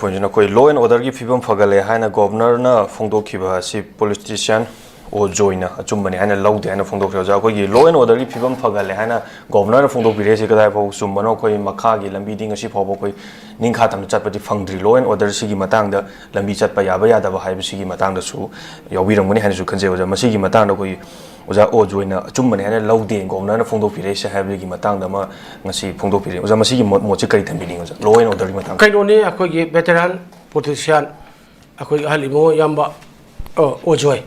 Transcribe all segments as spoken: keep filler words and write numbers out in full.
ꯐꯣꯟꯁꯤꯅ ꯑꯩꯈꯣꯏ law and orderꯒꯤ ꯐꯤꯕꯝ ꯐꯒꯠꯂꯦ ꯍꯥꯏꯅ ꯒꯣꯕꯔꯅꯔꯅ ꯐꯣꯡꯗꯣꯛꯈꯤꯕ ꯑꯁꯤ ꯄꯣꯂꯤꯇꯤꯁꯤꯌꯥꯟ ꯑꯣ ꯖꯣꯏꯅ ꯑꯆꯨꯝꯕꯅꯤ ꯍꯥꯏꯅ ꯂꯧꯗꯦ ꯍꯥꯏꯅ ꯐꯣꯡꯗꯣꯛꯈ꯭ꯔꯦ꯫ ꯑꯣꯖꯥ, ꯑꯩꯈꯣꯏꯒꯤ law and orderꯒꯤ ꯐꯤꯕꯝ ꯐꯒꯠꯂꯦ ꯍꯥꯏꯅ ꯒꯣꯕꯔꯅꯔꯅ ꯐꯣꯡꯗꯣꯛꯄꯤꯔꯛꯏꯁꯦ ꯀꯗꯥꯏ ꯐꯥꯎ ꯆꯨꯝꯕꯅꯣ? ꯑꯩꯈꯣꯏ ꯃꯈꯥꯒꯤ ꯂꯝꯕꯤꯗꯤ ꯉꯁꯤ ꯐꯥꯎꯕ ꯑꯩꯈꯣꯏ ꯅꯤꯡꯈꯥ ꯇꯝꯅ ꯆꯠꯄꯗꯤ ꯐꯪꯗ꯭ꯔꯤ꯫ Law and order ꯁꯤꯒꯤ ꯃꯇꯥꯡꯗ ꯂꯝꯕꯤ ꯆꯠꯄ ꯌꯥꯕ ꯌꯥꯗꯕ ꯍꯥꯏꯕꯁꯤꯒꯤ ꯃꯇꯥꯡꯗꯁꯨ ꯌꯥꯎꯕꯤꯔꯝꯒꯅꯤ ꯍꯥꯏꯅꯁꯨ ꯈꯟꯖꯩ꯫ ꯑꯣꯖꯥ, ꯃꯁꯤꯒꯤ ꯃꯇꯥꯡꯗ ꯑꯩꯈꯣꯏꯒꯤ ꯑꯣꯖꯥ ꯑꯣ ꯖꯣꯏꯅ ꯑꯆꯨꯝꯕꯅꯤ ꯍꯥꯏꯅ ꯂꯧꯗꯦ, ꯒꯣꯕꯔꯅꯔꯅ ꯐꯣꯡꯗꯣꯛꯄꯤꯔꯛꯏꯁꯦ ꯍꯥꯏꯕꯒꯤ ꯃꯇꯥꯡꯗ ꯑꯃ ꯉꯁꯤ ꯐꯣꯡꯗꯣꯛꯄꯤꯔꯛꯏ꯫ ꯑꯣꯖꯥ, ꯃꯁꯤꯒꯤ ꯃꯣꯠ, ꯃꯣꯠꯁꯦ ꯀꯔꯤ ꯊꯝꯕꯤꯅꯤꯡꯉꯤ, ꯑꯣꯖꯥ? Law and orderꯒꯤ ꯃꯇꯥꯡꯗ꯫ ꯀꯩꯅꯣꯅꯦ, ꯑꯩꯈꯣꯏꯒꯤ veteran politician, ꯑꯩꯈꯣꯏꯒꯤ ꯑꯍꯜ ꯏꯕꯨꯡꯉꯣ ꯏꯌꯥꯝꯕ, ꯑ, ꯑꯣꯖꯣꯏ,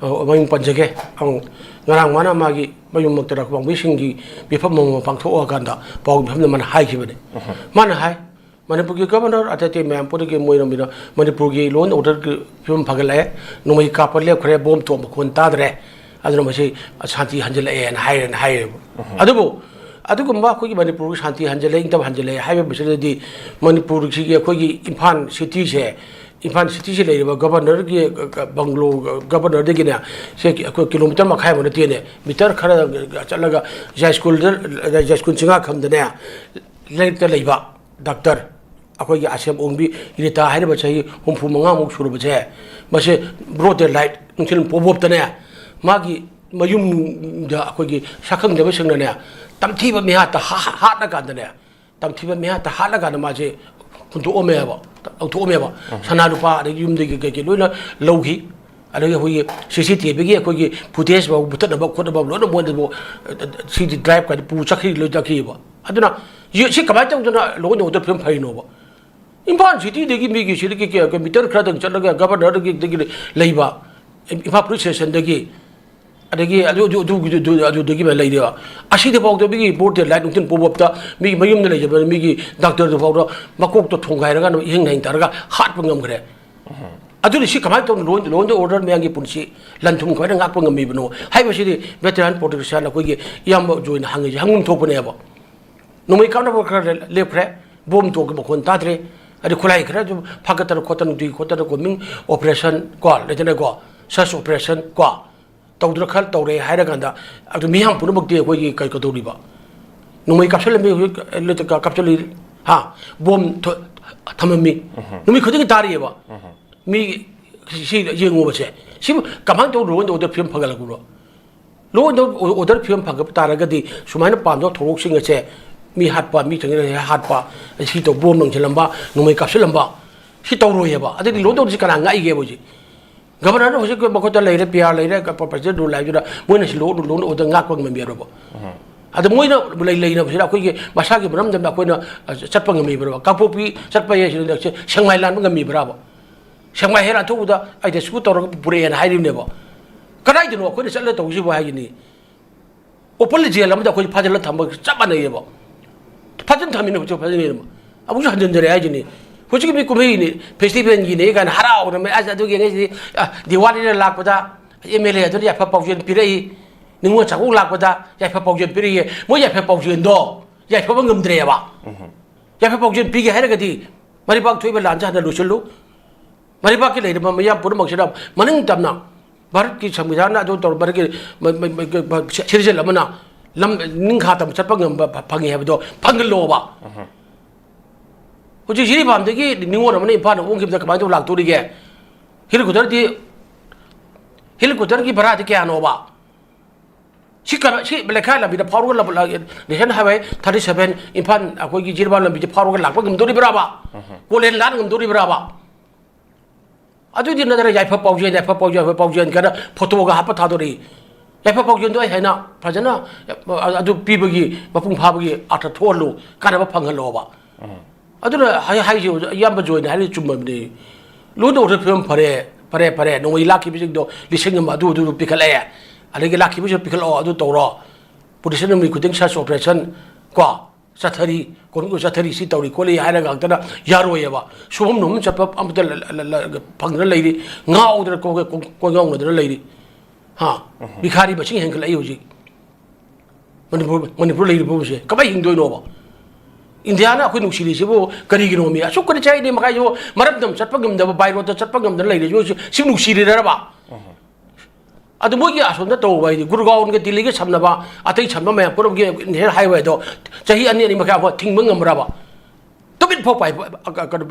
ꯑ, ꯃꯃꯤꯡ ꯄꯟꯖꯒꯦ꯫ ꯑꯃ ꯉꯔꯥꯡ ꯃꯥꯅ ꯃꯥꯒꯤ ꯃꯌꯨꯝꯃꯛꯇ ꯄꯥꯡꯕꯤꯁꯤꯡꯒꯤ ꯃꯤꯐꯝ ꯑꯃ ꯄꯥꯡꯊꯣꯛꯑꯀꯥꯟꯗ ꯄꯥꯎ ꯃꯤꯐꯝꯗ ꯃꯥꯅ ꯍꯥꯏꯈꯤꯕꯅꯦ꯫ ꯃꯥꯅ ꯍꯥꯏ, ꯃꯅꯤꯄꯨꯔꯒꯤ ꯒꯕꯔꯅꯔ ꯑꯇꯩ ꯑꯇꯩ ꯃꯌꯥꯝ ꯄꯨꯝꯅꯃꯛꯀꯤ ꯃꯣꯏꯔꯣꯝꯒꯤꯗ ꯃꯅꯤꯄꯨꯔꯒꯤ law and orderꯒꯤ ꯐꯤꯕꯝ ꯐꯒꯠꯂꯛꯑꯦ, ꯅꯣꯡꯃꯩ ꯀꯥꯞꯄ ꯂꯦꯞꯈ꯭ꯔꯦ, ꯕꯣꯝ ꯊꯣꯛꯄ ꯃꯈꯣꯟ ꯇꯥꯗ꯭ꯔꯦ, ꯑꯗꯨꯅ ꯃꯁꯤ ꯁꯥꯟꯇꯤ ꯍꯟꯖꯤꯜꯂꯛꯑꯦꯅ ꯍꯥꯏꯔꯦꯅ ꯍꯥꯏꯔꯦꯕ꯫ ꯑꯗꯨꯕꯨ ꯑꯗꯨꯒꯨꯝꯕ ꯑꯩꯈꯣꯏꯒꯤ ꯃꯅꯤꯄꯨꯔꯒꯤ ꯁꯥꯟꯇꯤ ꯍꯟꯖꯤꯜꯂꯛꯑꯦ, ꯏꯪ ꯇꯞ ꯍꯟꯖꯤꯜꯂꯛꯑꯦ ꯍꯥꯏꯕꯁꯤꯗꯗꯤ ꯃꯅꯤꯄꯨꯔꯁꯤꯒꯤ ꯑꯩꯈꯣꯏꯒꯤ ꯏꯝꯐꯥꯜ cityꯁꯦ, ꯏꯝꯐꯥꯜ cityꯁꯦ ꯂꯩꯔꯤꯕ ꯒꯕꯔꯅꯔꯒꯤ ꯕꯪꯒ꯭ꯂꯣ, ꯒꯕꯔꯅꯔꯗꯒꯤꯅꯦ, ꯁꯦ ꯑꯩꯈꯣꯏ kilometre ꯃꯈꯥꯏꯃꯨꯛ ꯅꯠꯇꯦꯅꯦ, meter ꯈꯔ ꯆꯠꯂꯒ ꯖꯥꯏꯁ꯭ꯀꯨꯜꯗ, ꯖꯥꯏꯁ꯭ꯀꯨꯜ ꯆꯤꯡꯉꯥꯈꯝꯗꯅꯦ ꯂꯩꯔꯛꯇ ꯂꯩꯕ ꯗꯥꯛꯇꯔ ꯑꯩꯈꯣꯏꯒꯤ ꯑꯁꯦꯝ ꯑꯣꯡꯕꯤ ꯔꯤꯇꯥ ꯍꯥꯏꯔꯤꯕ ꯆꯍꯤ ꯍꯨꯝꯐꯨ ꯃꯉꯥꯃꯨꯛ ꯁꯨꯔꯕꯁꯦ, ꯃꯁꯦ broad daylight ꯅꯨꯡꯊꯤꯜ ꯄꯣꯕꯣꯞꯇꯅꯦ, ꯃꯥꯒꯤ ꯃꯌꯨꯝꯗ ꯑꯩꯈꯣꯏꯒꯤ ꯁꯛꯈꯪꯗꯕꯁꯤꯡꯅꯅꯦ, ꯇꯝꯊꯤꯕ ꯃꯤꯍꯥꯠꯇ ꯍꯥ-, ꯍꯥꯠꯂꯀꯥꯟꯗꯅꯦ, ꯇꯝꯊꯤꯕ ꯃꯤꯍꯥꯠꯇ ꯍꯥꯠꯂꯀꯥꯟꯗ ꯃꯥꯁꯦ ꯍꯨꯟꯗꯣꯛꯑꯝꯃꯦꯕ, ꯂꯧꯊꯣꯛꯑꯝꯃꯦꯕ꯫ ꯁꯅꯥ ꯂꯨꯄꯥ ꯑꯗꯒꯤ ꯌꯨꯝꯗꯒꯤ ꯀꯩꯀꯩ ꯂꯣꯏꯅ ꯂꯧꯈꯤ꯫ ꯑꯗꯒꯤ ꯑꯩꯈꯣꯏꯒꯤ CCTVꯒꯤ ꯑꯩꯈꯣꯏꯒꯤ footage ꯐꯥꯎ ꯃꯨꯊꯠꯅꯕ ꯈꯣꯠꯅꯕ ꯂꯣꯏꯅ ꯃꯣꯏꯗꯕꯨ, ꯑ, ꯑ, CD drive ꯀꯥꯏꯗ ꯄꯨ ꯆꯠꯈ꯭ꯔꯤ, ꯂꯣꯏ ꯆꯠꯈꯤꯕ꯫ ꯑꯗꯨꯅ ꯌꯦ-, ꯁꯤ ꯀꯃꯥꯏꯅ ꯇꯧꯗꯅ law and order ꯐꯤꯕꯝ ꯐꯔꯤꯅꯣꯕ? ꯏꯝꯐꯥꯜ cityꯗꯒꯤ ꯃꯤꯒꯤ ꯁꯤꯗꯒꯤ ꯀꯌꯥ, ꯀꯌꯥ meter ꯈꯔꯗꯪ ꯆꯠꯂꯒ ꯒꯕꯔꯅꯔꯗꯒꯤ, ꯗꯒꯤ ꯂꯩꯕ ꯏꯝꯐꯥꯜ police stationꯗꯒꯤ, ꯑꯗꯒꯤ ꯑꯗꯨ, ꯑꯗꯨ, ꯑꯗꯨꯒꯤꯗꯨ, ꯑꯗꯨ, ꯑꯗꯨꯗꯒꯤ ꯂꯩꯔꯦꯕ꯫ ꯑꯁꯤꯗꯐꯥꯎꯗ ꯃꯤꯒꯤ broad daylight ꯅꯨꯡꯊꯤꯜ ꯄꯣꯕꯣꯞꯇ ꯃꯤ ꯃꯌꯨꯝꯗ ꯂꯩꯖꯕ ꯃꯤꯒꯤ ꯗꯥꯛꯇꯔꯗꯨ ꯐꯥꯎꯗ ꯃꯀꯣꯛꯇ ꯊꯣꯡꯒꯥꯏꯔꯒ ꯏꯍꯤꯡ ꯅꯥꯍꯤꯡ ꯇꯥꯔꯒ ꯍꯥꯠꯄ ꯉꯝꯈ꯭ꯔꯦ꯫ ꯑꯗꯨꯅ ꯁꯤ ꯀꯃꯥꯏꯅ ꯇꯧꯅ law, law and order ꯃꯌꯥꯝꯒꯤ ꯄꯨꯟꯁꯤ ꯂꯟ ꯊꯨꯝ ꯀꯃꯥꯏꯅ ꯉꯥꯛꯄ ꯉꯝꯃꯤꯕꯅꯣ ꯍꯥꯏꯕꯁꯤꯗꯤ veteran politician ꯑꯩꯈꯣꯏꯒꯤ ꯏꯌꯥꯝꯕ ꯖꯣꯏꯅ ꯍꯪꯉꯤꯁꯦ ꯍꯪꯐꯝ ꯊꯣꯛꯄꯅꯦꯕ꯫ ꯅꯣꯡꯃꯩ ꯀꯥꯞꯅꯕ ꯈꯔ ꯂꯦꯞꯈ꯭ꯔꯦ, ꯕꯣꯝ ꯇꯣꯛꯀꯤ ꯃꯈꯣꯟ ꯇꯥꯗ꯭ꯔꯦ, ꯑꯗꯩ ꯈꯨꯠꯂꯥꯏ ꯈꯔꯁꯨ ꯐꯥꯒꯠꯇꯅ ꯈꯣꯠꯇꯅ, ꯇꯨꯏ ꯈꯣꯠꯇꯅ, combing operation ꯀꯣ, ꯂꯩꯗꯅꯀꯣ, search operation ꯀꯣ, ꯇꯧꯗꯅ ꯈꯔ ꯇꯧꯔꯦ ꯍꯥꯏꯔꯀꯥꯟꯗ, ꯑꯗꯨ ꯃꯤꯌꯥꯝ ꯄꯨꯝꯅꯃꯛꯇꯤ ꯑꯩꯈꯣꯏꯒꯤ ꯀꯩ ꯀꯩꯗꯧꯔꯤꯕ? ꯅꯣꯡꯃꯩ ꯀꯥꯞꯁꯤꯜꯂꯝꯃꯤ, ꯍꯧꯖꯤꯛ ꯀꯥꯞꯁꯤꯜꯂꯤ, ꯍꯥ? ꯕꯣꯝ ꯊꯣ-, ꯊꯝꯃꯝꯃꯤ꯫ ꯅꯨꯃꯤꯠ ꯈꯨꯗꯤꯡꯒꯤ ꯇꯥꯔꯤꯑꯕ꯫ ꯃꯤ ꯁꯤ ꯌꯦꯡꯉꯨꯕꯁꯦ, ꯁꯤꯕꯨ ꯀꯃꯥꯏꯅ ꯇꯧꯔ law and order ꯐꯤꯕꯝ ꯐꯒꯠꯂꯛꯄꯅꯣ? Law and order ꯐꯤꯕꯝ ꯐꯒꯠꯄ ꯇꯥꯔꯒꯗꯤ ꯁꯨꯃꯥꯏꯅ ꯄꯥꯝꯗꯕ ꯊꯧꯗꯣꯛꯁꯤꯡ ꯑꯁꯦ, ꯃꯤ ꯍꯥꯠꯄ, ꯃꯤ ꯊꯦꯡꯅꯔꯦ ꯍꯥꯠꯄ, ꯁꯤ ꯇꯧ, ꯕꯣꯝ ꯂꯪꯁꯤꯜꯂꯝꯕ, ꯅꯣꯡꯃꯩ ꯀꯥꯞꯁꯤꯜꯂꯝꯕ, ꯁꯤ ꯇꯧꯔꯣꯏꯑꯕ꯫ ꯑꯗꯩꯗꯤ law and order ꯁꯤ ꯀꯅꯥ ꯉꯥꯛꯏꯒꯦꯕ ꯍꯧꯖꯤꯛ? Governor ꯅ ꯍꯧꯖꯤꯛ ꯃꯈꯣꯏꯗ ꯂꯩꯔꯦ, P R ꯂꯩꯔꯦ, President Rule ꯍꯥꯏꯗꯨꯅ ꯃꯣꯏꯅ ꯁꯤ law, law and order ꯉꯥꯛꯄ ꯉꯝꯕꯤꯔꯕ? ꯑꯗ ꯃꯣꯏꯅ ꯂꯩ-, ꯂꯩꯅꯕꯁꯤꯗ ꯑꯩꯈꯣꯏꯒꯤ ꯃꯁꯥꯒꯤ ꯃꯔꯝꯗꯝꯗ ꯑꯩꯈꯣꯏꯅ, ꯑ, ꯆꯠꯄ ꯉꯝꯃꯤꯕ꯭ꯔꯕ? ꯀꯥꯡꯄꯣꯛꯄꯤ ꯆꯠꯄ ꯌꯥꯏ ꯁꯤꯗ ꯁꯦ-, ꯁꯦꯡꯃꯥꯏ ꯂꯥꯟꯕ ꯉꯝꯃꯤꯕ꯭ꯔꯕ? ꯁꯦꯡꯃꯥꯏ ꯍꯦꯔꯥ ꯊꯣꯛꯄꯗ ꯑꯩ rescue ꯇꯧꯔꯒ ꯄꯨꯔꯛꯑꯦꯅ ꯍꯥꯏꯔꯤꯕꯅꯦꯕ꯫ ꯀꯗꯥꯏꯗꯅꯣ ꯑꯩꯈꯣꯏꯅ ꯆꯠꯂ ꯇꯧꯁꯤꯕꯨ ꯍꯥꯏꯒꯅꯤ? Open jail ꯑꯃꯗ ꯑꯩꯈꯣꯏ ꯐꯥꯖꯤꯜꯂ ꯊꯝꯕ ꯆꯞ ꯃꯥꯟꯅꯩꯌꯦꯕ꯫ ꯐꯖꯅ ꯊꯝꯃꯤꯅꯦ ꯍꯧꯖꯤꯛ, ꯐꯖꯅ ꯌꯦꯡꯉꯣ꯫ ꯑꯃꯨꯛꯁꯨ ꯍꯟꯖꯤꯟꯖꯔꯦ ꯍꯥꯏꯁꯤꯅꯤ꯫ ꯍꯧꯖꯤꯛꯀꯤ ꯃꯤ ꯀꯨꯝꯍꯩꯅꯤ, festival ꯒꯤꯅꯦ ꯀꯥꯏꯅ ꯍꯔꯥꯎꯅ ꯃꯌꯥꯝꯁꯦ ꯑꯗꯨꯒꯤ ꯉꯁꯤꯗꯤ, ꯑ, ꯗꯤꯋꯥꯂꯤꯗ ꯂꯥꯛꯄꯗ M L A ꯑꯗꯨꯅ ꯌꯥꯏꯐ ꯄꯥꯎꯖꯦꯜ ꯄꯤꯔꯛꯏ, ꯅꯤꯉꯣꯜ ꯆꯥꯛꯀꯧ ꯂꯥꯛꯄꯗ ꯌꯥꯏꯐ ꯄꯥꯎꯖꯦꯜ ꯄꯤꯔꯛꯏ꯫ ꯃꯣꯏ ꯌꯥꯏꯐ ꯄꯥꯎꯖꯦꯜꯗꯣ ꯌꯥꯏꯐꯕ ꯉꯝꯗ꯭ꯔꯦꯕ꯫ ꯌꯥꯏꯐ ꯄꯥꯎꯖꯦꯜ ꯄꯤꯒꯦ ꯍꯥꯏꯔꯒꯗꯤ ꯃꯔꯩꯕꯥꯛ ꯊꯣꯛꯏꯕ ꯂꯥꯟꯁꯦ ꯍꯥꯟꯅ ꯂꯣꯏꯁꯤꯜꯂꯨ꯫ ꯃꯔꯩꯕꯥꯛꯀꯤ ꯂꯩꯔꯤꯕ ꯃꯤꯌꯥꯝ ꯄꯨꯝꯅꯃꯛꯁꯤꯗ ꯃꯅꯤꯡ ꯇꯝꯅ ꯚꯥꯔꯠꯀꯤ ꯁꯪꯕꯤꯙꯥꯟꯅ ꯑꯗꯨ ꯇꯧꯔ ꯚꯥꯔꯠꯀꯤ ꯃ-, ꯃ-, ꯃ-, ꯃ-, citizen ꯑꯃꯅ ꯂꯝ ꯅꯤꯡꯈꯥ ꯇꯝꯅ ꯆꯠꯄ ꯉꯝꯕ ꯐ-, ꯐꯪꯉꯤ ꯍꯥꯏꯕꯗꯣ ꯐꯪꯍꯜꯂꯣꯕ꯫ ꯍꯧꯖꯤꯛ ꯖꯤꯔꯤꯕꯥꯝꯗꯒꯤ ꯅꯤꯉꯣꯜ ꯑꯃꯅ ꯏꯝꯐꯥꯜꯗ ꯑꯣꯟꯈꯤꯕꯗ ꯀꯃꯥꯏꯅ ꯇꯧꯔ ꯂꯥꯛꯇꯣꯔꯤꯒꯦ? Helicopter ꯗꯤ, helicopter ꯒꯤ ꯚꯔꯥꯗꯤ ꯀꯌꯥꯅꯣꯕ? ꯁꯤ ꯀꯔ-, ꯁꯤ ꯂꯩꯈꯥꯏ ꯂꯝꯕꯤꯗ ꯐꯥꯎꯔꯒ ꯂꯝ-, ꯂ-, National Highway thirty seven Imphal ꯑꯩꯈꯣꯏꯒꯤ ꯖꯤꯔꯤꯕꯥꯝ ꯂꯝꯕꯤꯁꯦ ꯐꯥꯎꯔꯒ ꯂꯥꯛꯄ ꯉꯝꯗꯣꯔꯤꯕ꯭ꯔꯥꯕ? ꯀꯣꯂꯦꯟ ꯂꯥꯟ ꯉꯝꯗꯣꯔꯤꯕ꯭ꯔꯥꯕ? ꯑꯗꯨꯗꯤ ꯅꯠꯇꯅ ꯌꯥꯏꯐ ꯄꯥꯎꯖꯦꯜ, ꯌꯥꯏꯐ ꯄꯥꯎꯖꯦꯜ, ꯌꯥꯏꯐ ꯄꯥꯎꯖꯦꯜ ꯀꯥꯏꯅ photo ꯒ ꯍꯥꯞꯄ ꯊꯥꯗꯣꯔꯛꯏ꯫ ꯌꯥꯏꯐ ꯄꯥꯎꯖꯦꯜꯗꯣ ꯑꯩ ꯍꯥꯏꯅ ꯐꯖꯅ ꯑꯗꯨ ꯄꯤꯕꯒꯤ ꯃꯄꯨꯡ ꯐꯥꯕꯒꯤ ꯑꯥꯔꯊ ꯊꯣꯛꯍꯜꯂꯨ, ꯀꯥꯟꯅꯕ ꯐꯪꯍꯜꯂꯣꯕ꯫ ꯑꯗꯨꯅ ꯍꯥꯏ-, ꯍꯥꯏꯁꯦ ꯍꯧꯖꯤꯛ ꯏꯌꯥꯝꯕ ꯖꯣꯏꯅ ꯍꯥꯏꯔꯤꯁꯦ ꯆꯨꯝꯃꯕꯅꯤ꯫ Law and order ꯐꯤꯕꯝ ꯐꯔꯦ, ꯐꯔꯦ, ꯐꯔꯦ, ꯅꯣꯡꯃꯩ ꯂꯥꯛꯈꯤꯕꯁꯤꯡꯗꯣ ꯂꯤꯁꯤꯡ ꯑꯃ ꯑꯗꯨ, ꯑꯗꯨ ꯄꯤꯈꯠꯂꯛꯑꯦ, ꯑꯗꯒꯤ ꯂꯥꯛꯈꯤꯕꯁꯤꯡ ꯄꯤꯈꯠꯂꯛꯑꯣ, ꯑꯗꯨ ꯇꯧꯔꯣ, ꯄꯨꯂꯤꯁꯅ ꯅꯨꯃꯤꯠ ꯈꯨꯗꯤꯡ search operation ꯀꯣ ꯆꯠꯊꯔꯤ, ꯀꯣꯟ ꯆꯠꯊꯔꯤ, ꯁꯤ ꯇꯧꯔꯤ ꯈꯣꯠꯂꯤ ꯍꯥꯏꯔꯒ ꯉꯥꯛꯇꯅ ꯌꯥꯔꯣꯏꯑꯕ꯫ ꯁꯨꯍꯨꯝ ꯅꯨꯍꯨꯝ ꯆꯠꯄ ꯑꯃꯇ ꯂ-, ꯂ-, ꯂ-, ꯐꯪꯗꯅ ꯂꯩꯔꯤ, ꯉꯥꯎꯗꯅ ꯀꯣ-, ꯀꯣ-, ꯀꯣꯏꯉꯥꯎꯅꯗꯅ ꯂꯩꯔꯤ꯫ ꯍꯥ? ꯚꯤꯈꯥꯔꯤ ꯃꯁꯤꯡ ꯍꯦꯟꯒꯠꯂꯛꯏ ꯍꯧꯖꯤꯛ꯫ ꯃꯅꯤꯄꯨꯔ, ꯃꯅꯤꯄꯨꯔ ꯂꯩꯔꯤꯕ ꯐꯤꯕꯝꯁꯦ ꯀꯃꯥꯏꯅ ꯍꯤꯡꯗꯣꯏꯅꯣꯕ? ꯏꯟꯗꯤꯌꯥꯅ ꯑꯩꯈꯣꯏ ꯅꯨꯡꯁꯤꯔꯤꯁꯤꯕꯨ ꯀꯔꯤꯒꯤꯅꯣꯃꯤ? ꯑꯁꯨꯛ ꯀꯨꯏꯅ ꯆꯍꯤ ꯑꯅꯤ ꯃꯈꯥꯏꯁꯤꯕꯨ ꯃꯔꯝꯗꯝ ꯆꯠꯄ ꯉꯝꯗꯕ, by road ꯇ ꯆꯠꯄ ꯉꯝꯗꯅ ꯂꯩꯔꯤꯁꯤꯕꯨ ꯁꯤ, ꯁꯤ ꯅꯨꯡꯁꯤꯔꯤꯔꯕ? ꯑꯗꯨ ꯃꯣꯏꯒꯤ ꯑꯁꯣꯝꯗ ꯇꯧꯕ ꯍꯥꯏꯗꯤ ꯒꯨꯔꯒꯥꯎꯟꯒ ꯗꯤꯜꯂꯤꯒ ꯁꯝꯅꯕ, ꯑꯇꯩ ꯁꯝꯕ ꯃꯌꯥꯝ ꯄꯨꯝꯅꯃꯛꯀꯤ National Highway ꯗꯣ ꯆꯍꯤ ꯑꯅꯤ, ꯑꯅꯤ ꯃꯈꯥꯏ ꯑꯃ ꯊꯤꯡꯕ ꯉꯝꯕ꯭ꯔꯕ? ꯇꯨꯃꯤꯟ ꯐꯥꯎ ꯄꯥꯏ-, ꯀꯩꯅꯣ,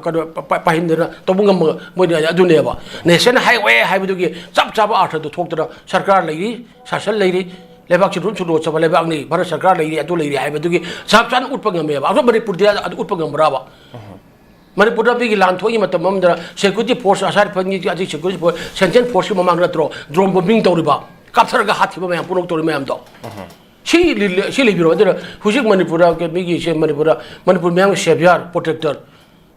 ꯀꯩꯅꯣ, ꯄꯥꯏꯍꯟꯗꯅ ꯇꯧꯕ ꯉꯝꯕ ꯃꯣꯏꯗꯤ ꯑꯗꯨꯅꯦꯕ꯫ ꯅꯦꯁꯅꯦꯜ ꯍꯥꯏꯋꯦ ꯍꯥꯏꯕꯗꯨꯒꯤ ꯆꯞ ꯆꯥꯕ ꯑꯥꯔꯊꯗꯨ ꯊꯣꯛꯇꯅ ꯁꯔꯀꯥꯔ ꯂꯩꯔꯤ, ꯁꯥꯁꯟ ꯂꯩꯔꯤ, ꯂꯩꯕꯥꯛꯁꯤ ꯔꯨꯜꯁ ꯂꯣ ꯆꯠꯄ ꯂꯩꯕꯥꯛꯅꯤ, ꯚꯥꯔꯠ ꯁꯔꯀꯥꯔ ꯂꯩꯔꯤ, ꯑꯗꯨ ꯂꯩꯔꯤ ꯍꯥꯏꯕꯗꯨꯒꯤ ꯆꯞ ꯆꯥꯅ ꯎꯠꯄ ꯉꯝꯃꯦꯕ꯫ ꯑꯗꯣ ꯃꯅꯤꯄꯨꯔꯗꯤ ꯑꯗꯨ ꯎꯠꯄ ꯉꯝꯕ꯭ꯔꯕ? ꯃꯅꯤꯄꯨꯔꯗ ꯃꯤꯒꯤ ꯂꯥꯟ ꯊꯣꯛꯏ ꯃꯇꯝ ꯑꯃꯗ ꯁꯦꯀ꯭ꯌꯨꯔꯤꯇꯤ ꯐꯣꯔꯁ, ꯑꯁꯥꯏ ꯐꯟꯒꯤ ꯑꯁꯤ ꯁꯦꯀ꯭ꯌꯨꯔꯤꯇꯤ ꯐꯣꯔꯁ, ꯁꯦꯟꯇ꯭ꯔꯦꯜ ꯐꯣꯔꯁꯀꯤ ꯃꯃꯥꯡꯗ ꯅꯠꯇ꯭ꯔꯣ ꯗ꯭ꯔꯣꯟ ꯕꯣꯝꯕꯤꯡ ꯇꯧꯔꯤꯕ, ꯀꯥꯞꯊꯔꯒ ꯍꯥꯠꯈꯤꯕ ꯃꯌꯥꯝ, ꯄꯨꯅꯣꯛ ꯇꯧꯔꯤ ꯃꯌꯥꯝꯗꯣ? ꯁꯤ ꯂꯤ-, ꯁꯤ ꯂꯩꯕꯤꯔꯣ꯫ ꯑꯗꯨꯅ ꯍꯧꯖꯤꯛ ꯃꯅꯤꯄꯨꯔꯗ ꯃꯤꯒꯤ, ꯁꯦ, ꯃꯅꯤꯄꯨꯔꯗ, ꯃꯅꯤꯄꯨꯔ ꯃꯌꯥꯝꯒꯤ ꯁꯦꯚꯤꯌꯔ, ꯄ꯭ꯔꯣꯇꯦꯛꯇꯔ,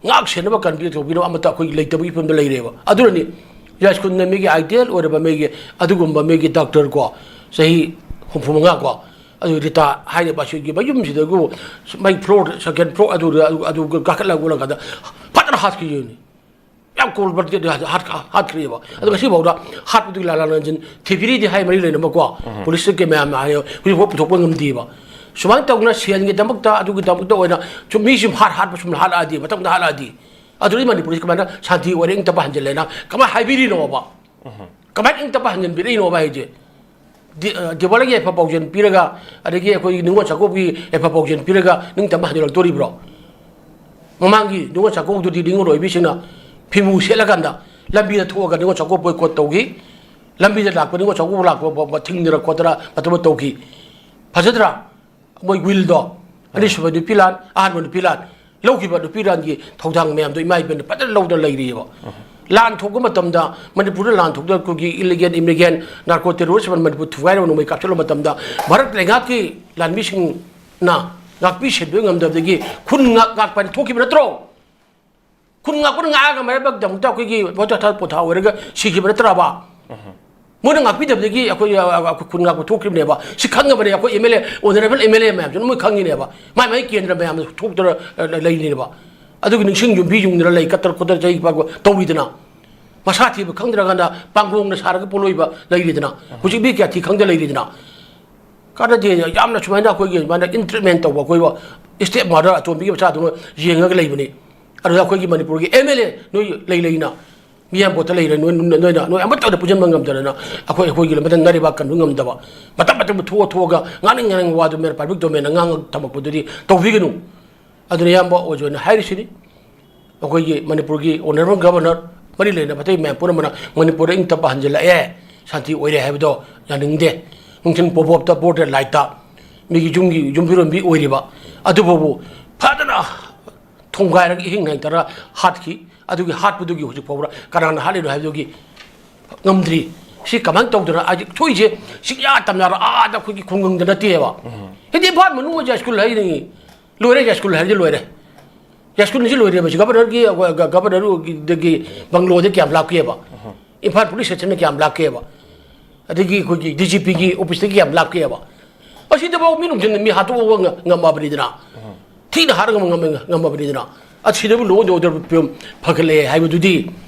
ꯉꯥꯛ ꯁꯦꯟꯅꯕ, ꯀꯟꯕꯤꯕ ꯇꯧꯕꯤꯅꯕ ꯑꯃꯠꯇ ꯑꯩꯈꯣꯏꯒꯤ ꯂꯩꯇꯕꯒꯤ ꯐꯤꯕꯝꯗ ꯂꯩꯔꯦꯕ꯫ ꯑꯗꯨꯅꯅꯤ ꯌꯥꯏꯁ꯭ꯀꯨꯜꯅ ꯃꯤꯒꯤ ꯑꯥꯏꯗꯤꯌꯦꯜ ꯑꯣꯏꯔꯕ ꯃꯤꯒꯤ ꯑꯗꯨꯒꯨꯝꯕ ꯃꯤꯒꯤ ꯗꯥꯛꯇꯔ ꯀꯣ, ꯆꯍꯤ ꯍꯨꯝꯐꯨ ꯃꯉꯥ ꯀꯣ, ꯑꯗꯨ ꯔꯤꯇꯥ ꯍꯥꯏꯔꯤꯕ ꯑꯁꯤꯒꯤ ꯃꯌꯨꯝꯁꯤꯗꯒꯤ ꯃꯥꯒꯤ ꯐ꯭ꯂꯣꯔ, ꯁꯦꯀꯦꯟ ꯐ꯭ꯂꯣꯔ ꯑꯗꯨꯗ, ꯑꯗꯨ, ꯑꯗꯨ ꯀꯥꯈꯠꯂꯒ ꯎꯠꯂꯀꯥꯟꯗ ꯐꯖꯅ ꯍꯥꯠꯈꯤꯕꯅꯤ꯫ ꯌꯥꯝ ꯀꯣꯜ ꯕ꯭ꯂꯗꯦꯗ ꯍꯥꯠ-, ꯍꯥꯠꯈ꯭ꯔꯦꯕ꯫ ꯑꯗꯣ ꯉꯁꯤꯐꯥꯎꯗ ꯍꯥꯠꯄꯗꯨꯒꯤ ꯂꯥꯂꯥ ꯂꯟꯖꯟ ꯊꯤꯕꯤꯔꯤꯗꯤ ꯍꯥꯏ ꯃꯔꯤ ꯂꯩꯅꯕꯀꯣ, ꯄꯨꯂꯤꯁꯇ ꯀꯌꯥ ꯃꯌꯥꯝ ꯍꯥꯏ, ꯍꯧꯖꯤꯛꯐꯥꯎ ꯄꯨꯊꯣꯛꯄ ꯉꯝꯗꯦꯕ꯫ ꯁꯨꯃꯥꯏꯅ ꯇꯧꯗꯅ ꯁꯦꯟꯒꯤꯗꯃꯛꯇ, ꯑꯗꯨꯒꯤꯗꯃꯛꯇ ꯑꯣꯏꯅ ꯁꯨꯝ ꯃꯤꯁꯤ ꯁꯨꯝ ꯍꯥꯠ ꯍꯥꯠꯄ ꯁꯨꯝ ꯍꯥꯠꯂꯛꯑꯗꯤ, ꯃꯊꯪꯗ ꯍꯥꯠꯂꯛꯑꯗꯤ, ꯑꯗꯨꯗꯤ ꯃꯅꯤꯄꯨꯔꯁꯤ ꯀꯃꯥꯏꯅ ꯁꯥꯟꯇꯤ ꯑꯣꯏꯔꯦ, ꯏꯪ ꯇꯞꯄ ꯍꯟꯖꯤꯜꯂꯦꯅ ꯀꯃꯥꯏꯅ ꯍꯥꯏꯕꯤꯔꯤꯅꯣꯕ? ꯀꯃꯥꯏꯅ ꯏꯪ ꯇꯞꯄ ꯍꯟꯖꯤꯟꯕꯤꯔꯛꯏꯅꯣꯕ ꯍꯥꯏꯁꯦ? ꯗꯤ-, ꯑ, ꯗꯤꯋꯥꯂꯤꯒꯤ ꯌꯥꯏꯐ ꯄꯥꯎꯖꯦꯜ ꯄꯤꯔꯒ, ꯑꯗꯒꯤ ꯑꯩꯈꯣꯏꯒꯤ ꯅꯤꯉꯣꯜ ꯆꯥꯛꯀꯧꯕꯒꯤ ꯌꯥꯏꯐ ꯄꯥꯎꯖꯦꯜ ꯄꯤꯔꯒ ꯅꯤꯡꯇꯝꯕ ꯍꯟꯖꯤꯜꯂꯛꯇꯣꯔꯤꯕ꯭ꯔꯣ? ꯃꯃꯥꯡꯒꯤ ꯅꯤꯉꯣꯜ ꯆꯥꯛꯀꯧꯕꯗꯨꯗꯤ ꯅꯤꯉꯣꯜ ꯑꯣꯏꯕꯤꯁꯤꯡꯅ ꯐꯤꯃꯨ ꯁꯦꯠꯂꯀꯥꯟꯗ ꯂꯝꯕꯤꯗ ꯊꯣꯛꯑꯒ ꯅꯤꯉꯣꯜ ꯆꯥꯛꯀꯧꯕ ꯕꯣꯏꯀꯣꯠ ꯇꯧꯈꯤ꯫ ꯂꯝꯕꯤꯗ ꯂꯥꯛꯄ ꯅꯤꯉꯣꯜ ꯆꯥꯛꯀꯧꯕ ꯂꯥꯛꯄ ꯕ-, ꯕ-, ꯊꯤꯡꯗꯅ ꯈꯣꯠꯇꯅ ꯃꯇꯝꯗ ꯇꯧꯈꯤ꯫ ꯐꯖꯗ꯭ꯔꯥ? ꯃꯣꯏ ꯋꯤꯜꯗꯣ, ꯑꯅꯤꯁꯨꯕ ꯅꯨꯄꯤ ꯂꯥꯟ, ꯑꯍꯥꯟꯕ ꯅꯨꯄꯤ ꯂꯥꯟ, ꯂꯧꯈꯤꯕ ꯅꯨꯄꯤ ꯂꯥꯟꯒꯤ ꯊꯧꯗꯥꯡ ꯃꯌꯥꯝꯗꯣ ꯏꯃꯥ ꯏꯕꯦꯟꯅ ꯐꯖꯅ ꯂꯧꯗꯅ ꯂꯩꯔꯤꯑꯕ꯫ ꯂꯥꯟ ꯊꯣꯛꯄ ꯃꯇꯝꯗ, ꯃꯅꯤꯄꯨꯔꯗ ꯂꯥꯟ ꯊꯣꯛꯇꯅ ꯑꯩꯈꯣꯏꯒꯤ ꯏꯂꯤꯒꯦꯜ, ꯏꯃꯤꯒꯦꯜ, ꯅꯥꯔꯀꯣ ꯇꯦꯔꯣꯔꯤꯁ ꯃꯅꯤꯄꯨꯔ ꯊꯨꯒꯥꯏꯔꯕ ꯅꯣꯡꯃꯩ ꯀꯥꯞꯁꯤꯜꯂꯕ ꯃꯇꯝꯗ, ꯚꯥꯔꯠ ꯂꯩꯉꯥꯛꯀꯤ ꯂꯥꯟꯃꯤꯁꯤꯡꯅ ꯉꯥꯛꯄꯤ ꯁꯦꯟꯕꯤꯕ ꯉꯝꯗꯕꯗꯒꯤ ꯈꯨꯟ ꯉꯥꯛ ꯉꯥꯛꯄ ꯍꯥꯏꯅ ꯊꯣꯛꯈꯤꯕ ꯅꯠꯇ꯭ꯔꯣ? ꯈꯨꯟ ꯉꯥꯛꯄꯅ ꯉꯥꯛꯑꯒ ꯃꯔꯛꯇ ꯑꯩꯈꯣꯏꯒꯤ ꯄꯣꯊꯥ ꯄꯣꯊꯥ ꯑꯣꯏꯔꯒ ꯁꯤꯈꯤꯕ ꯅꯠꯇ꯭ꯔꯕ? ꯃꯣꯏꯅ ꯉꯥꯛꯄꯤꯗꯕꯗꯒꯤ ꯑꯩꯈꯣꯏ, ꯑ, ꯑ, ꯑꯩꯈꯣꯏ ꯈꯨꯟ ꯉꯥꯛꯄ ꯊꯣꯛꯈꯤꯕꯅꯦꯕ꯫ ꯁꯤ ꯈꯪꯉꯕꯅꯦ ꯑꯩꯈꯣꯏ M L A, honourable M L A ꯃꯌꯥꯝꯁꯨ ꯃꯣꯏ ꯈꯪꯉꯤꯅꯦꯕ꯫ ꯃꯥꯏ ꯃꯥꯏ ꯀꯦꯟꯗ꯭ꯔ ꯃꯌꯥꯝꯗ ꯊꯣꯛꯇꯅ, ꯑ, ꯂꯩꯔꯤꯅꯦꯕ꯫ ꯑꯗꯨꯒꯤ ꯅꯤꯡꯁꯤꯡ ꯌꯨꯝꯕꯤ ꯌꯨꯡꯗꯅ ꯂꯩ, ꯀꯠꯇꯅ ꯈꯣꯠꯇꯅ ꯆꯍꯤ ꯄꯥꯛꯄ ꯇꯧꯔꯤꯗꯅ꯫ ꯃꯁꯥ ꯊꯤꯕ ꯈꯪꯗ꯭ꯔꯀꯥꯟꯗ ꯄꯥꯡꯒꯣꯡꯅ ꯁꯥꯔꯒ ꯄꯣꯠꯂꯣꯏꯕ ꯂꯩꯔꯤꯗꯅ꯫ ꯍꯧꯖꯤꯛ ꯃꯤ ꯀꯌꯥ ꯊꯤ ꯈꯪꯗ ꯂꯩꯔꯤꯗꯅ꯫ ꯀꯥꯟꯅꯗꯦ꯫ ꯌꯥꯝꯅ ꯁꯨꯃꯥꯏꯅ ꯑꯩꯈꯣꯏꯒꯤ ꯁꯨꯃꯥꯏꯅ ꯏꯟ ꯇ꯭ꯔꯤꯠꯃꯦꯟ ꯇꯧꯕ ꯑꯩꯈꯣꯏꯕꯨ ꯁ꯭ꯇꯦꯞ ꯃꯥꯗꯔ ꯑꯇꯣꯝꯕꯤꯒꯤ ꯃꯆꯥꯗꯨꯅ ꯌꯦꯡꯉꯒ ꯂꯩꯕꯅꯤ꯫ ꯑꯗꯨꯗ ꯑꯩꯈꯣꯏꯒꯤ ꯃꯅꯤꯄꯨꯔꯒꯤ ꯑꯦꯝ ꯑꯦꯜ ꯑꯦ ꯅꯣꯏ ꯂꯩ ꯂꯩꯅ ꯃꯤꯌꯥꯝꯕꯣꯠꯇ ꯂꯩꯔꯦ, ꯅꯣꯏ, ꯅꯣꯏꯅ, ꯅꯣꯏ ꯑꯃꯠꯇ ꯑꯣꯏꯅ ꯄꯨꯟꯁꯤꯟꯕ ꯉꯝꯗꯅ ꯑꯩꯈꯣꯏ, ꯑꯩꯈꯣꯏꯒꯤ ꯂꯝꯗ ꯅꯥꯔꯤꯕ ꯀꯟꯕ ꯉꯝꯗꯕ, ꯃꯇꯝ ꯃꯇꯝꯗ ꯊꯣꯛꯑ ꯊꯣꯛꯑꯒ ꯉꯥꯡꯅꯤꯡ ꯉꯥꯡꯅꯤꯡꯕ ꯋꯥꯗꯨ ꯃꯦꯟ ꯄꯕ꯭ꯂꯤꯛ ꯗꯣꯃꯦꯟꯗ ꯉꯥꯡꯉꯒ ꯊꯝꯃꯛꯄꯗꯨꯗꯤ ꯇꯧꯕꯤꯒꯅꯨ꯫ ꯑꯗꯨꯅ ꯏꯌꯥꯝꯕ ꯑꯣꯖꯥꯅ ꯍꯥꯏꯔꯤꯁꯤꯅꯤ, ꯑꯩꯈꯣꯏꯒꯤ ꯃꯅꯤꯄꯨꯔꯒꯤ Honourable Governor, ꯃꯔꯤ ꯂꯩꯅꯕ ꯑꯇꯩ ꯃꯌꯥꯝ ꯄꯨꯝꯅꯃꯛꯅ ꯃꯅꯤꯄꯨꯔꯗ ꯏꯪ ꯇꯞꯄ ꯍꯟꯖꯤꯜꯂꯛꯑꯦ, ꯁꯥꯟꯇꯤ ꯑꯣꯏꯔꯦ ꯍꯥꯏꯕꯗꯣ ꯌꯥꯅꯤꯡꯗꯦ꯫ ꯅꯨꯡꯊꯤꯜ ꯄꯣꯞ ꯄꯣꯞꯇ border lightꯇ ꯃꯤꯒꯤ ꯌꯨꯝꯒꯤ ꯌꯨꯝꯕꯤꯔꯣꯟꯕꯤ ꯑꯣꯏꯔꯤꯕ ꯑꯗꯨꯐꯥꯎꯕ ꯐꯖꯅ ꯊꯣꯡꯒꯥꯏꯔꯒ ꯏꯍꯤꯡ ꯍꯤꯡꯇꯔ ꯍꯥꯠꯈꯤ꯫ ꯑꯗꯨꯒꯤ ꯍꯥꯠꯄꯗꯨꯒꯤ ꯍꯧꯖꯤꯛ ꯐꯥꯎꯕ ꯀꯅꯥꯅ ꯍꯥꯠꯂꯤꯅꯣ ꯍꯥꯏꯕꯗꯨꯒꯤ ꯉꯝꯗ꯭ꯔꯤ꯫ ꯁꯤ ꯀꯃꯥꯏꯅ ꯇꯧꯗꯅ ꯍꯥꯏꯗꯤ ꯊꯣꯛꯏꯁꯦ ꯁꯤꯛꯌꯥ ꯇꯝꯌꯥꯔ ꯑꯥꯗ ꯑꯩꯈꯣꯏꯒꯤ ꯈꯨꯡꯒꯪꯗ ꯅꯠꯇꯦꯕ꯫ ꯍꯥꯏꯗꯤ ꯏꯝꯐꯥꯜ ꯃꯅꯨꯡ ꯑꯣꯏꯖ ꯁ꯭ꯀꯨꯜ ꯍꯥꯏꯔꯤꯉꯩ ꯂꯣꯏꯔꯦ, ꯌꯥꯏ ꯁ꯭ꯀꯨꯜ ꯍꯥꯏꯔꯗꯤ ꯂꯣꯏꯔꯦ꯫ ꯌꯥꯏ ꯁ꯭ꯀꯨꯜꯁꯤ ꯂꯣꯏꯔꯦꯕ꯫ ꯁꯤ ꯒꯚꯔꯅꯔꯒꯤ, ꯒ-, ꯒ-, ꯒꯚꯔꯅꯔꯒꯤꯗꯒꯤ ꯕꯪꯒ꯭ꯂꯣꯗ ꯀꯌꯥꯝ ꯂꯥꯞꯀꯦꯕ? ꯏꯝꯐꯥꯜ ꯄꯨꯂꯤꯁ ꯁ꯭ꯇꯦꯁꯟꯅ ꯀꯌꯥꯝ ꯂꯥꯞꯀꯦꯕ? ꯑꯗꯒꯤ ꯑꯩꯈꯣꯏꯒꯤ ꯗꯤ ꯖꯤ ꯄꯤꯒꯤ ꯑꯣꯐꯤꯁꯇ ꯀꯌꯥꯝ ꯂꯥꯞꯀꯦꯕ? ꯑꯁꯤꯗꯐꯥꯎ ꯃꯤ ꯅꯨꯡꯊꯤꯟ ꯃꯤ ꯍꯥꯠꯇꯣꯛꯑꯒ ꯉ-, ꯉꯝꯃꯕꯅꯤꯗꯅ꯫ ꯊꯤꯅ ꯍꯥꯠꯂꯒ ꯉꯝꯃ-, ꯉꯝꯃꯕꯅꯤꯗꯅ꯫ ꯑꯁꯤꯗꯕꯨ law and order ꯐꯤꯕꯝ ꯐꯒꯠꯂꯛꯑꯦ ꯍꯥꯏꯕꯗꯨꯗꯤ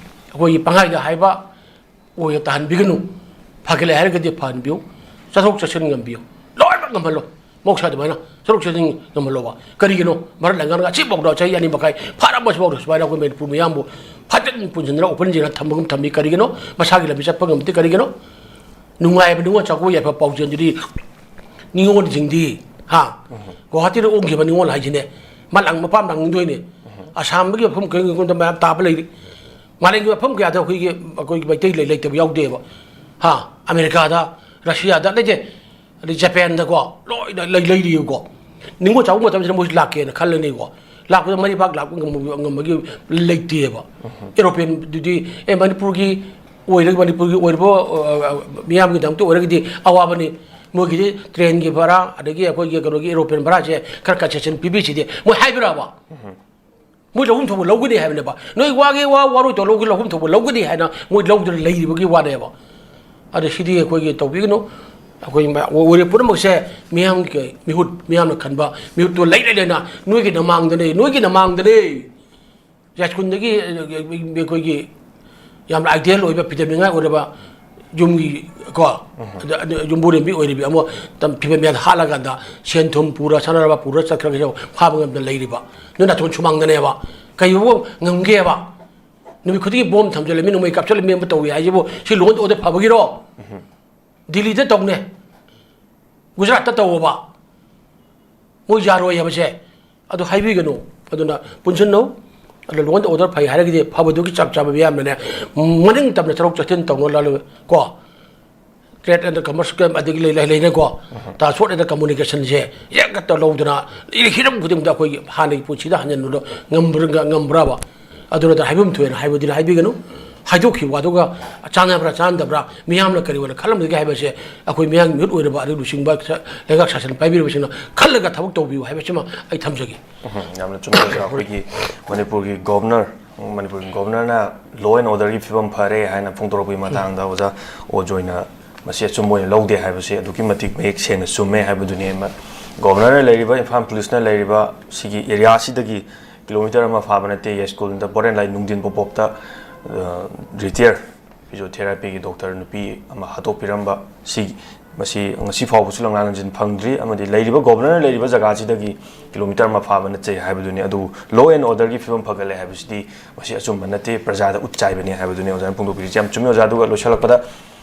ꯑꯩꯈꯣꯏꯒꯤ ꯄꯪꯍꯥꯏꯗ ꯍꯥꯏꯕ ꯑꯣꯏꯅ ꯇꯥꯍꯟꯕꯤꯒꯅꯨ꯫ ꯐꯒꯠꯂꯦ ꯍꯥꯏꯔꯒꯗꯤ ꯐꯍꯟꯕꯤꯌꯨ, ꯆꯠꯊꯣꯛ ꯆꯠꯁꯤꯟ ꯉꯝꯕꯤꯌꯨ, ꯂꯣꯏꯅꯃꯛ ꯉꯝꯍꯜꯂꯣ꯫ ꯃꯍꯧꯁꯥ ꯑꯗꯨꯃꯥꯏꯅ ꯆꯠꯊꯣꯛ ꯆꯠꯁꯤꯟ ꯉꯝꯍꯜꯂꯣꯕ꯫ ꯀꯔꯤꯒꯤꯅꯣ? ꯃꯔꯛ ꯂꯩꯉꯥꯛꯅ ꯑꯁꯤꯐꯥꯎꯗ ꯆꯍꯤ ꯑꯅꯤ ꯃꯈꯥꯏ ꯐꯥꯔꯛꯄꯁꯤꯐꯥꯎꯗ ꯁꯨꯃꯥꯏꯅ ꯑꯩꯈꯣꯏ ꯃꯅꯤꯄꯨꯔ ꯃꯤꯌꯥꯝꯕꯨ ꯐꯖꯅ ꯄꯨꯟꯁꯤꯟꯗꯅ open ꯁꯤꯅ ꯊꯝꯕꯒꯨꯝ ꯊꯝꯃꯤ꯫ ꯀꯔꯤꯒꯤꯅꯣ? ꯃꯁꯥꯒꯤ ꯂꯝꯕꯤ ꯆꯠꯄ ꯉꯝꯗꯦ꯫ ꯀꯔꯤꯒꯤꯅꯣ? ꯅꯨꯡꯉꯥꯏꯕ ꯅꯤꯉꯣꯜ ꯆꯥꯛꯀꯧꯕ ꯌꯥꯏꯐ ꯄꯥꯎꯖꯦꯜꯗꯨꯗꯤ ꯅꯤꯉꯣꯜꯁꯤꯡꯗꯤ, ꯍꯥ? ꯒꯨꯋꯥꯍꯥꯇꯤꯗ ꯑꯣꯟꯈꯤꯕ ꯅꯤꯉꯣꯜ ꯍꯥꯏꯁꯤꯅꯦ꯫ ꯃꯥ ꯂꯥꯡ-, ꯃꯄꯥꯝ ꯂꯥꯡꯅꯤꯡꯗꯣꯏꯅꯦ꯫ ꯑꯁꯥꯝꯗꯒꯤ ꯃꯐꯝ ꯀꯔꯤꯒꯨꯝꯕꯗ ꯃꯌꯥꯝ ꯇꯥꯕ ꯂꯩꯔꯤ꯫ ꯃꯥꯂꯦꯝꯒꯤ ꯃꯐꯝ ꯀꯌꯥꯗ ꯑꯩꯈꯣꯏꯒꯤ, ꯑꯩꯈꯣꯏꯒꯤ ꯃꯩꯇꯩ ꯂꯩ-, ꯂꯩꯇꯕ ꯌꯥꯎꯗꯦꯕ꯫ ꯍꯥ? ꯑꯃꯦꯔꯤꯀꯥꯗ, ꯔꯁꯤꯌꯥꯗ ꯂꯩꯇꯦ꯫ ꯑꯗꯩ ꯖꯄꯥꯟꯗꯀꯣ, ꯂꯣꯏꯅ ꯂꯩ-, ꯂꯩꯔꯤꯕꯀꯣ꯫ ꯅꯤꯉꯣꯜ ꯆꯥꯛꯀꯧꯕ ꯃꯇꯝꯁꯤꯗ ꯃꯣꯏꯁꯨ ꯂꯥꯛꯀꯦꯅ ꯈꯜꯂꯅꯤꯀꯣ꯫ ꯂꯥꯛꯄꯗ ꯃꯔꯤ ꯄꯥꯛ ꯂꯥꯛꯄ ꯉꯝꯕ-, ꯉꯝꯕꯒꯤ ꯂꯩꯇꯦꯕ꯫ ꯑꯦꯔꯣꯄ꯭ꯂꯦꯟꯗꯨꯗꯤ, ꯑꯦ, ꯃꯅꯤꯄꯨꯔꯒꯤ ꯑꯣꯏꯔꯒ, ꯃꯅꯤꯄꯨꯔꯒꯤ ꯑꯣꯏꯔꯤꯕ, ꯑ, ꯃꯤꯌꯥꯝꯒꯤꯗꯃꯛꯇ ꯑꯣꯏꯔꯒꯗꯤ ꯑꯋꯥꯕꯅꯤ꯫ ꯃꯣꯏꯒꯤꯗꯤ ꯇ꯭ꯔꯦꯟꯒꯤ ꯚꯔꯥ, ꯑꯗꯒꯤ ꯑꯩꯈꯣꯏꯒꯤ ꯀꯩꯅꯣꯒꯤ ꯑꯦꯔꯣꯄ꯭ꯂꯦꯟ ꯚꯔꯥꯁꯦ ꯈꯔ concession ꯄꯤꯕꯤꯁꯤꯗꯤ ꯃꯣꯏ ꯍꯥꯏꯕ꯭ꯔꯕ? ꯃꯣꯏ ꯂꯧꯐꯝ ꯊꯣꯛꯄ ꯂꯧꯒꯅꯤ ꯍꯥꯏꯕꯅꯦꯕ꯫ ꯅꯣꯏ ꯋꯥꯒꯦ ꯋꯥ, ꯋꯥꯔꯣꯏ ꯇꯧ ꯂꯧꯒꯦ, ꯂꯧꯐꯝ ꯊꯣꯛꯄ ꯂꯧꯒꯅꯤ ꯍꯥꯏꯅ ꯃꯣꯏ ꯂꯧꯗꯅ ꯂꯩꯔꯤꯕꯒꯤ ꯋꯥꯅꯦꯕ꯫ ꯑꯗ ꯁꯤꯗꯤ ꯑꯩꯈꯣꯏꯒꯤ ꯇꯧꯕꯤꯒꯅꯨ꯫ ꯑꯩꯈꯣꯏ ꯃ-, ꯑꯣꯏꯔꯦ ꯄꯨꯝꯅꯃꯛꯁꯦ ꯃꯤꯌꯥꯝꯒꯤ ꯃꯤꯍꯨꯠ, ꯃꯤꯌꯥꯝꯅ ꯈꯟꯕ ꯃꯤꯍꯨꯠꯇꯨ ꯂꯩꯔꯦ ꯂꯩꯅ ꯅꯣꯏꯒꯤ ꯅꯃꯥꯡꯗꯅꯦ, ꯅꯣꯏꯒꯤ ꯅꯃꯥꯡꯗꯅꯦ꯫ ꯌꯥꯏꯁ꯭ꯀꯨꯜꯗꯒꯤ, ꯑ, ꯑꯩꯈꯣꯏꯒꯤ ꯌꯥꯝꯅ ideal ꯑꯣꯏꯕ, ꯐꯤꯗꯝꯅꯤꯡꯉꯥꯏ ꯑꯣꯏꯔꯕ ꯌꯨꯝꯒꯤ ꯀꯣ, ꯑꯗ, ꯑꯗ ꯌꯨꯝꯕꯨꯔꯦꯝꯕꯤ ꯑꯣꯏꯔꯤꯕꯤ ꯑꯃ ꯇꯝ-, ꯐꯤꯕꯝ ꯃꯌꯥꯗ ꯍꯥꯠꯂꯀꯥꯟꯗ ꯁꯦꯟ ꯊꯨꯝ ꯄꯨꯔ ꯁꯥꯟꯅꯔꯕ ꯄꯨꯔ ꯆꯠꯈ꯭ꯔꯒꯁꯨ ꯐꯥꯕ ꯉꯝꯗꯅ ꯂꯩꯔꯤꯕ꯫ ꯅꯣꯏ ꯅꯥꯇꯣꯟ ꯁꯨꯃꯥꯡꯗꯅꯦꯕ꯫ ꯀꯩꯕꯨ ꯉꯝꯒꯦꯕ? ꯅꯨꯃꯤꯠ ꯈꯨꯗꯤꯡꯒꯤ ꯕꯣꯝ ꯊꯝꯖꯤꯜꯂꯝꯃꯤ, ꯅꯣꯡꯃꯩ ꯀꯥꯞꯁꯤꯜꯂꯝꯃꯤ ꯑꯃ ꯇꯧꯏ ꯍꯥꯏꯁꯤꯕꯨ ꯁꯤ law and order ꯐꯕꯒꯤꯔꯣ? ꯗꯤꯜꯂꯤꯗ ꯇꯧꯅꯦ, ꯒꯨꯖꯔꯥꯠꯇ ꯇꯧꯑꯣꯕ꯫ ꯃꯣꯏ ꯌꯥꯔꯣꯏ ꯍꯥꯏꯕꯁꯦ꯫ ꯑꯗꯨ ꯍꯥꯏꯕꯤꯒꯅꯨ꯫ ꯑꯗꯨꯅ ꯄꯨꯟꯁꯤꯟꯅꯧ꯫ ꯑꯗꯨ law and order ꯐꯩ ꯍꯥꯏꯔꯒꯗꯤ ꯐꯕꯗꯨꯒꯤ ꯆꯞ ꯆꯥꯕ ꯃꯤꯌꯥꯝꯅꯅꯦ ꯃꯅꯤꯡ ꯇꯝꯅ ꯊꯕꯛ ꯆꯠꯊꯤꯟ ꯇꯧꯅ ꯂꯥꯜꯂꯣꯏ ꯀꯣ꯫ Trade and commerce ꯑꯗꯒꯤ ꯂꯩ- ꯂꯩ- ꯂꯩꯅꯀꯣ꯫ Transport and communicationꯁꯦ ꯍꯦꯛꯇ ꯂꯧꯗꯅ ꯍꯤꯔꯝ ꯈꯨꯗꯤꯡꯗ ꯑꯩꯈꯣꯏꯒꯤ ꯍꯥꯟꯅꯒꯤ ꯄꯨꯟꯁꯤꯗ ꯍꯟꯖꯤꯟꯕꯗꯣ ꯉꯝꯕ꯭ꯔ- ꯉꯝꯕ꯭ꯔꯕ? ꯑꯗꯨ ꯅꯠꯇꯅ ꯍꯥꯏꯐꯝ ꯊꯣꯛꯑꯦꯅ ꯍꯥꯏꯕꯗꯨꯗꯤ ꯍꯥꯏꯕꯤꯒꯅꯨ꯫ ꯍꯥꯏꯗꯣꯛꯈꯤꯕ ꯋꯥꯗꯨꯒ ꯆꯥꯟꯅꯕ꯭ꯔꯥ ꯆꯥꯟꯅꯗꯕ꯭ꯔꯥ, ꯃꯤꯌꯥꯝꯅ ꯀꯔꯤ ꯑꯣꯏꯅ ꯈꯜꯂꯝꯒꯗꯒꯦ ꯍꯥꯏꯕꯁꯦ ꯑꯩꯈꯣꯏ ꯃꯤꯌꯥꯝ ꯃꯤꯍꯨꯠ ꯑꯣꯏꯔꯕ ꯑꯗꯩ ꯂꯨꯆꯤꯡꯕ ꯂꯩꯉꯥꯛ ꯁꯥꯁꯟ ꯄꯥꯏꯕꯤꯔꯤꯕꯁꯤꯡꯅ ꯈꯜꯂꯒ ꯊꯕꯛ ꯇꯧꯕꯤꯌꯨ ꯍꯥꯏꯕꯁꯤꯃ ꯑꯩ ꯊꯝꯖꯒꯦ꯫ ꯎꯝ, ꯌꯥꯝꯅ ꯆꯨꯝꯕ ꯑꯣꯖꯥ꯫ ꯑꯩꯈꯣꯏꯒꯤ ꯃꯅꯤꯄꯨꯔꯒꯤ ꯒꯣꯕꯔꯅꯔ, ꯃꯅꯤꯄꯨꯔꯒꯤ ꯒꯣꯕꯔꯅꯔꯅ law and orderꯒꯤ ꯐꯤꯕꯝ ꯐꯔꯦ ꯍꯥꯏꯅ ꯐꯣꯡꯗꯣꯔꯛꯄꯒꯤ ꯃꯇꯥꯡꯗ ꯑꯣꯖꯥ ꯑꯣꯖꯣꯏꯅ ꯃꯁꯤ ꯑꯆꯨꯝꯕ ꯑꯣꯏꯅ ꯂꯧꯗꯦ ꯍꯥꯏꯕꯁꯦ ꯑꯗꯨꯛꯀꯤ ꯃꯇꯤꯛ ꯃꯌꯦꯛ ꯁꯦꯡꯅ ꯆꯨꯝꯃꯦ ꯍꯥꯏꯕꯗꯨꯅꯤ꯫ ꯃ-, ꯒꯣꯕꯔꯅꯔꯅ ꯂꯩꯔꯤꯕ, ꯏꯝꯐꯥꯜ ꯄꯨꯂꯤꯁꯅ ꯂꯩꯔꯤꯕ ꯁꯤꯒꯤ ꯑꯦꯔꯤꯌꯥꯁꯤꯗꯒꯤ ꯀꯤꯂꯣꯃꯤꯇꯔ ꯑꯃ ꯐꯥꯕ ꯅꯠꯇꯦ ꯌꯥꯏꯁ꯭ꯀꯨꯜꯗ ꯕꯣꯔꯦꯟ ꯂꯥꯏ ꯅꯨꯡꯊꯤꯟ ꯄꯣꯞ ꯄꯣꯞꯇ, ꯑ, ꯔꯤꯇꯤꯌꯔ ꯐꯤꯖꯤꯌꯣꯊꯦꯔꯥꯄꯤꯒꯤ ꯗꯣꯛꯇꯔ ꯅꯨꯄꯤ ꯑꯃ ꯍꯥꯠꯇꯣꯛꯄꯤꯔꯝꯕ ꯁꯤ, ꯃꯁꯤ ꯉꯁꯤ ꯐꯥꯎꯕꯁꯨ ꯂꯪꯂꯥ ꯂꯪꯖꯤꯟ ꯐꯪꯗ꯭ꯔꯤ꯫ ꯑꯃꯗꯤ ꯂꯩꯔꯤꯕ ꯒꯣꯕꯔꯅꯔ ꯂꯩꯔꯤꯕ ꯖꯒꯥꯁꯤꯗꯒꯤ ꯀꯤꯂꯣꯃꯤꯇꯔ ꯑꯃ ꯐꯥꯕ ꯅꯠꯆꯩ ꯍꯥꯏꯕꯗꯨꯅꯤ꯫ ꯑꯗꯨꯕꯨ law and orderꯒꯤ ꯐꯤꯕꯝ ꯐꯒꯠꯂꯦ ꯍꯥꯏꯕꯁꯤꯗꯤ ꯃꯁꯤ ꯑꯆꯨꯝꯕ ꯅꯠꯇꯦ, ꯄ꯭ꯔꯖꯥꯗ ꯎꯠ ꯆꯥꯏꯕꯅꯤ ꯍꯥꯏꯕꯗꯨꯅꯤ ꯑꯣꯖꯥꯅ ꯐꯣꯡꯗꯣꯛꯄꯤꯔꯤꯁꯤ꯫ ꯌꯥꯝ ꯆꯨꯝꯃꯤ ꯑꯣꯖꯥ꯫ ꯑꯗꯨꯒ ꯂꯣꯏꯁꯤꯜꯂꯛꯄꯗ